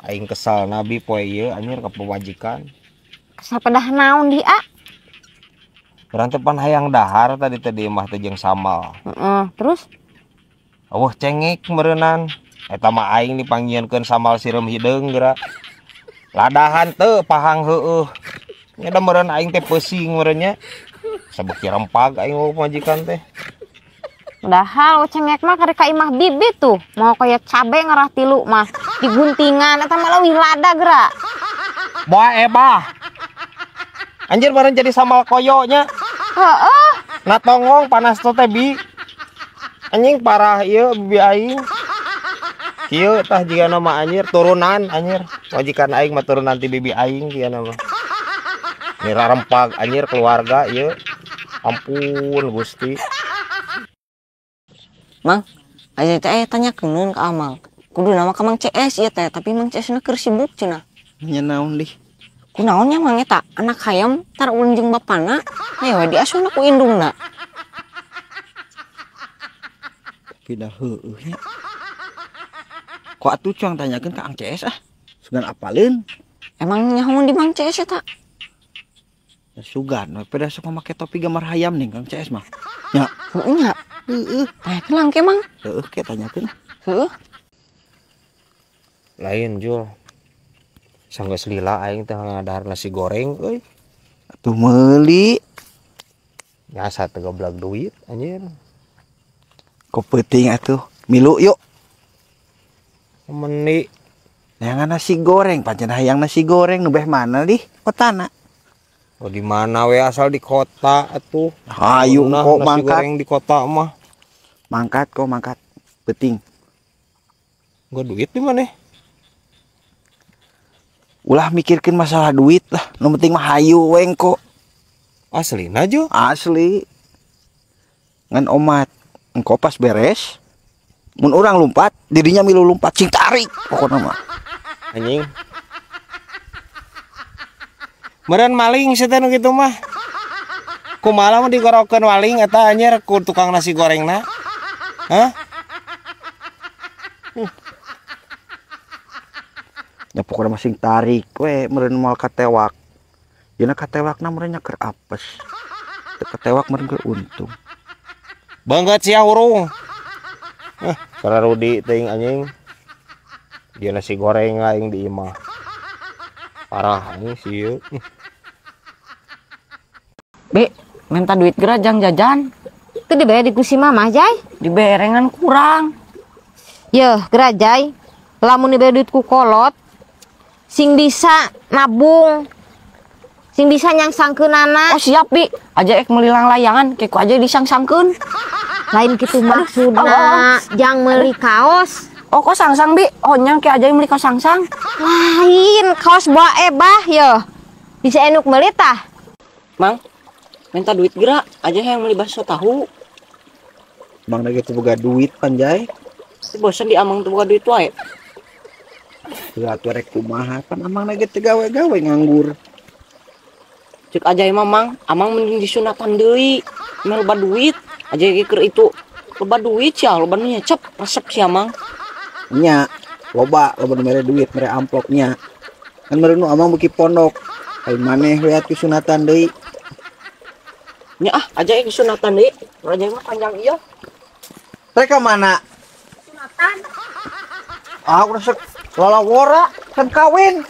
Aing kesal nabi poe ieu anjir ka pamajikan. Kesal pedah naon di a? Urang teh pan hayang dahar tadi teh di imah teh jeung samal. Heeh, terus? Eueuh cengek meureunnan. Eta mah aing dipanggieunkeun samal sireum hideung geura. Ladahan teu pahang heueuh. Nya da meureun aing teh peusing meureun nya. Sabeuki rempag aing eueuh pamajikan teh. Padahal cengek mah karek ka imah bibi tuh. Mau kaya cabe ngerah tilu mah diguntingan eta mah leuwih lada geura. Boa ebah. Anjir meureun jadi samal koyo nya. Heeh. Na tonggong panas teh bi. Anjing parah ieu bibi aing. Kieu tah jigana mah anjir turunan anjir. Majikan aing mah turunan ti bibi aing jigana mah. Nira rempag anjir keluarga ieu. Ampun Gusti. Mang, aja teh tanya keun ka Amang. Kudu nama ka Mang CS ieu teh, tapi Mang CS na keur sibuk cenah. Nya naon dih? Kunaon nya Mang eta? Anak hayam tar ulun jeung bapana, hayo we diasuhna ku indungna. Tapi dah heueuh nya. Kok atuh cuang tanyakeun ka Ang CS ah? Sugan apaleun? Emang nyahoan di Mang CS eta? Ya sugan we pada sok make topi gambar hayam nih Kang CS mah. Nya. Heueuh nya. Heeh, tanyakeun lang ke Mang. Heeh, ke tanyakeun. Heeh. Lain Jul. Sanggeus lila aing teh ngadahar nasi goreng euy. Atuh meuli. Nyasa teu goblag duit anjir. Kok peuting atuh. Milu yuk. Meni. Neangan nasi goreng, pancen hayang nasi goreng nu beh mana dih kotana. Oh di mana we asal di kota atuh. Hayu nah, kok nasi mangkat goreng di kota mah. Mangkat kok mangkat peuting. Gua duit di mana? Ulah mikirkeun masalah duit lah, nu penting mah hayu we engko. Aslina jo? Asli. Ngan omat engko pas beres mun urang lompat, dirinya milu lompat sing tarik pokona mah. Anjing. Meureun maling sia teh nu kitu mah. Kumaha mah digorokeun maling eta anjir ku tukang nasi gorengna. Hah? Ya pokona mah sing tarik we meureun moal katewak. Dina katewakna meureun nya keur apes. Teu katewak meureun keur untung. Banget sia hurung. Kararudi teuing anjing. Dia nasi goreng aing di imah. Parah anjing sieun. Bi, minta duit geura jang jajan. Teu dibere di ku si mamah, Jai? Diberengan kurang. Yeuh, geura Jai. Lamun dibere duit ku kolot, sing bisa nabung. Sing bisa nyangsangkeunana. Oh siap, Bi. Aja ek meuli layangan, ke ku aja disangsangkeun. Lain kitu maksudna, jang meuli kaos. Oh, kok sangsang, Bi? Oh, nyang ke aja meuli kaos sangsang. Lain, kaos bawa ebah yeuh. Bisa enuk meuli tah? Mang, minta duit geura, aja yang meuli bakso tahu. Mang lagi teu boga duit panjai. Bosen di amang teu boga duit wae. Teu atuh rek kumaha, pan amang lagi teu gawe-gawe nganggur. Cek aja mah Mang, amang mending disunatan deui. Meh loba duit, aja ge keur itu loba duit sia, loba nu nyecep, resep sia Mang. Nya, loba loba nu mere duit, mere amplopnya. Kan mere nu amang beuki pondok. Lain maneh we atuh sunatan deui. Nya ah, aja ge sunatan deui. Aja mah panjang ieu. Rek ka mana? Sunatan. Ah, resep lalawora kan kawin.